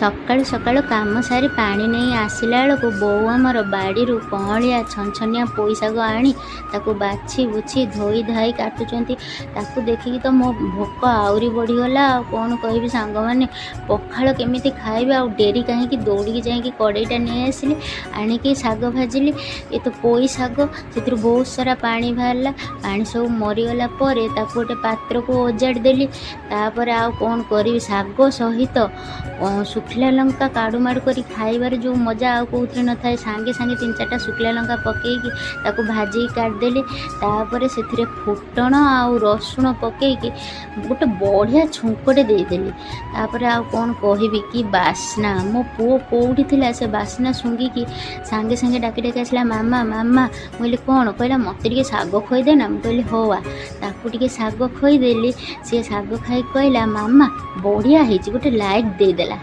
ସକାଳୁ ସକାଳୁ କାମ ସାରି ପାଣି ନେଇ ଆସିଲା ବେଳକୁ ବୋଉ ଆମର ବାଡ଼ିରୁ କଅଁଳିଆ ଛନଛନିଆ ପୋଇ ଶାଗ ଆଣି ତାକୁ ବାଛି ବୁଛି ଧୋଇ ଧାଇ କାଟୁଛନ୍ତି। ତାକୁ ଦେଖିକି ତ ମୋ ଭୋକ ଆହୁରି ବଢ଼ିଗଲା। ଆଉ କ'ଣ କହିବି ସାଙ୍ଗମାନେ, ପଖାଳ କେମିତି ଖାଇବି? ଆଉ ଡେରି କାହିଁକି, ଦୌଡ଼ିକି ଯାଇକି କଡ଼େଇଟା ନେଇ ଆସିଲି, ଆଣିକି ଶାଗ ଭାଜିଲି। ଏ ତ ପୋଇ ଶାଗ, ସେଥିରୁ ବହୁତ ସାରା ପାଣି ବାହାରିଲା। ପାଣି ସବୁ ମରିଗଲା ପରେ ତାକୁ ଗୋଟେ ପାତ୍ରକୁ ଓଜାଡ଼ି ଦେଲି। ତାପରେ ଆଉ କ'ଣ କରିବି, ଶାଗ ସହିତ ଶୁଖିଲା ଲଙ୍କା କାଡ଼ୁମାଡ଼ୁ କରି ଖାଇବାର ଯେଉଁ ମଜା ଆଉ କେଉଁଥିରେ ନଥାଏ। ସାଙ୍ଗେ ସାଙ୍ଗେ ତିନି ଚାରିଟା ଶୁଖିଲା ଲଙ୍କା ପକେଇକି ତାକୁ ଭାଜିକି କାଢ଼ିଦେଲି। ତାପରେ ସେଥିରେ ଫୁଟଣ ଆଉ ରସୁଣ ପକେଇକି ଗୋଟେ ବଢ଼ିଆ ଛୁଙ୍କଟେ ଦେଇଦେଲି। ତାପରେ ଆଉ କ'ଣ କହିବି, କି ବାସ୍ନା! ମୋ ପୁଅ କେଉଁଠି ଥିଲା, ସେ ବାସ୍ନା ଶୁଙ୍ଘିକି ସାଙ୍ଗେ ସାଙ୍ଗେ ଡାକି ଡାକି ଆସିଲା, "ମାମା, ମାମା।" ମୁଁ କହିଲି, "କ'ଣ?" କହିଲା, "ମୋତେ ଟିକେ ଶାଗ ଖୋଇଦେ ନା।" ମୁଁ କହିଲି, "ହଉ ଆ।" ତାକୁ ଟିକେ ଶାଗ ଖୋଇଦେଲି। ସିଏ ଶାଗ ଖାଇକି କହିଲା, "ମାମା, ବଢ଼ିଆ ହେଇଛି।" ଗୋଟେ ଲାଇକ୍ ଦେଇଦେଲା।